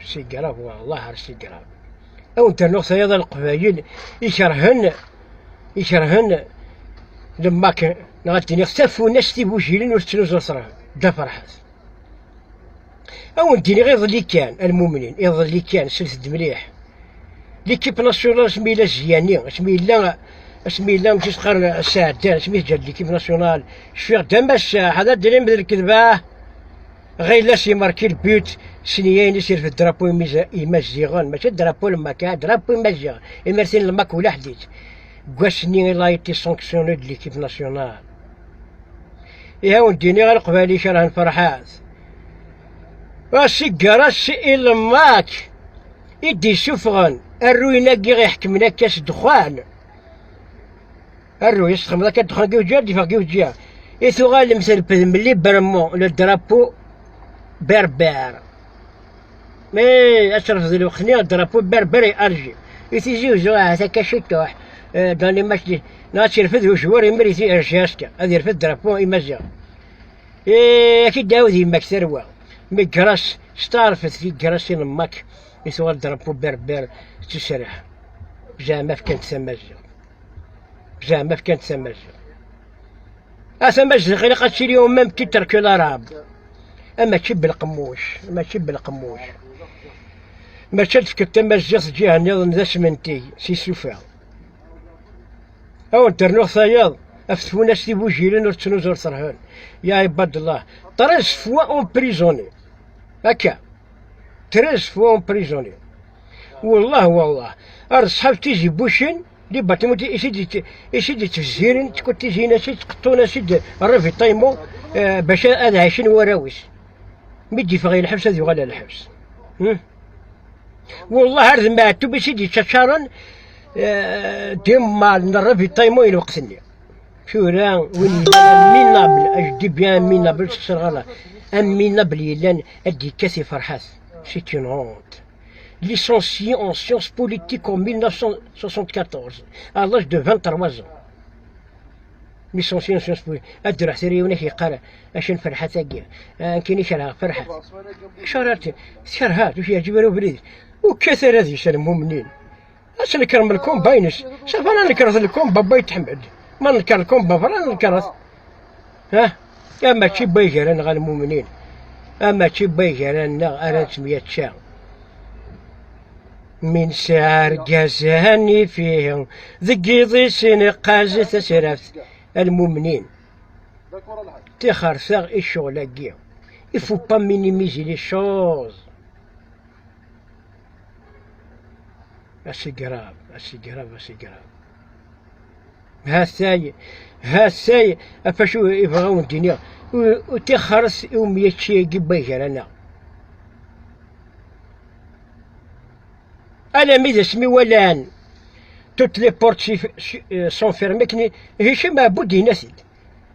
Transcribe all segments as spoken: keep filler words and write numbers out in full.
C'est grave, wallah, c'est grave. Ad wen-d-rnuɣ tayeḍ a Leqbayel ikerhen, ikerhen lemmak, neɣ ad d-iniɣ tafunast igujilen ur tettnuzu ṣṣrah. Dda Ferḥat. Ad wen-d-iniɣ iḍelli kan, a lmumnin, iḍelli kan, slet-d mliḥ. L'équipe nationale asmi yella Ziani, asmi yella, asmi yella, amek i s-qqaren, Saɛdan, asmi teǧǧa-d l'équipe nationale. Cfiɣ-d am ass-a, ḥader d-inim d lkedba. Ɣilas imarki le but, sniya-ines irfed drapeau imiza-, imaziɣen, mačči drapeau lemmak, ah, drapeau imaziɣen. Imertin lemmak ulaḥ-itt. Deg wass-nni, il a été sanctionné de l'équipe nationale. Ihi a wen-d-iniɣ a Leqbayel ikerhen Ferḥat. Asigger-as i lemmak i d-isuffɣen arruyen-agi iḥekmen akka s ddexxan. Arruy, i s-txedmeḍ akka ddexxan deg iwǧiɣ, d-iffeɣ deg iwǧiɣ. I tuɣalem trefdem librement le drapeau berbère. Mais ad trefd lweqt-nni drapeau berbère et alger. I Tizi Uzzu, ahat akka ciṭuḥ, euh, dans les matchs de, neɣ ad tt-irfed ujwar imir i Alger aska, ad irfed drapeau imaziɣ. Eh, ad k-id-ɛawed yemma-k tarwa. Megras, steɛrfet tigras i lemmak, i tuɣal drapeau berbère d tusriḥ. Zeɛma fkan-t tamaziɣt. Zeɛma fkan-t tamaziɣt. A tamaziɣt, ilaq ad tili au même titre que l'arabe. A mačči belqemmuc, mačči belqemmuc. Mačči ad tefkeḍ tamaziɣt ǧiha nniḍen d asmenti, si sufa. A wen-d-rnuɣ tayeḍ, ɣef tfunast igujilen ur ttnuzu ur ṣerḥen. Ya ibad Allah, treize fois emprisonné. Akka. Treize fois emprisonné. Wallah, wallah. Ar ṣṣḥab Tizi Bucin, di Batmut, i s-id-, i s-id-ittezziren, tkut tizin, a s-id-tqeṭṭun, a s-id ravitaillement, eh, bac ad ɛicen warraw-is. Mi d-yeffeɣ i lḥebs, ad yuɣal ar lḥebs. Hmm? Wallah, ar d Meɛtub i s-id-yettaččaren, eh, d immal n ravitaillement i lweqt-nni. Tura, win yellan un minable, je dis bien un minable, ur ttesserɣ ara. Un minable yellan ad d-yekkat i Ferḥat. C'est une honte. Licencié en sciences politiques en mille neuf cent soixante-quatorze, à l'âge de vingt-trois ans. Licencié en sciences politiques. Ad d-ruḥ tira yiwen ak yeqqar, acu n Ferḥat-agi? Ah, nekkini kerheɣ Ferḥat. Acuɣer ara t-, tkerheḍ, ur k-yeɛǧib ara ubrid? Ur kkat ara deg-s a lmumnin. Ad tnekṛem lkumba-ines. Safa ad nekṛet lkumba n Bayt Ḥmed. Ma nenkeṛ lkumba, fran nekṛet. Ha? A mačči n way gar-aneɣ a lmumnin. A mačči n way gar-aneɣ ara nettemyačča. Mi nesɛa argaz hanif ihi, deg yiḍ-is ineqqaz tasraft. A lmumnin. Tixer-aɣ i ccɣel-agi. Il faut pas minimiser les choses. Ass-a grave, ass-a grave, ass-a grave. Hatay, hatay, ɣef acu i bɣiɣ ad wen-d-iniɣ, u, u tixer-as i umyačči-agi n way gar-aneɣ. Alammi d asmi walan toutes les portes si, si, euh, sont fermées, akken i Hicam Ɛebud yenna-t-id.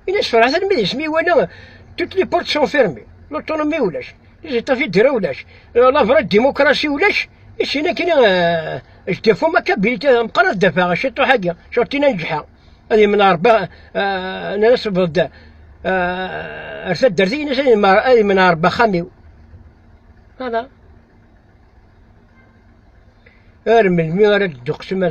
Ini-as Ferḥat almi d asmi iwala toutes les portes sont fermées. L'autonomie ulac. Les États fédéraux ulac. Euh, la vraie démocratie ulac. Isin akken, euh, je défends ma Kabylie, meqqar ad dafeɣ ciṭuḥ-agi. Surtout neǧḥa. Ad yemneɛ Rebbi, euh, nnan-as bedd, euh, ar taddart-i, ini-as ad yemneɛ, ad yemneɛ Rebbi axxam-iw. Voilà. Ar melmi ara d-teqsem a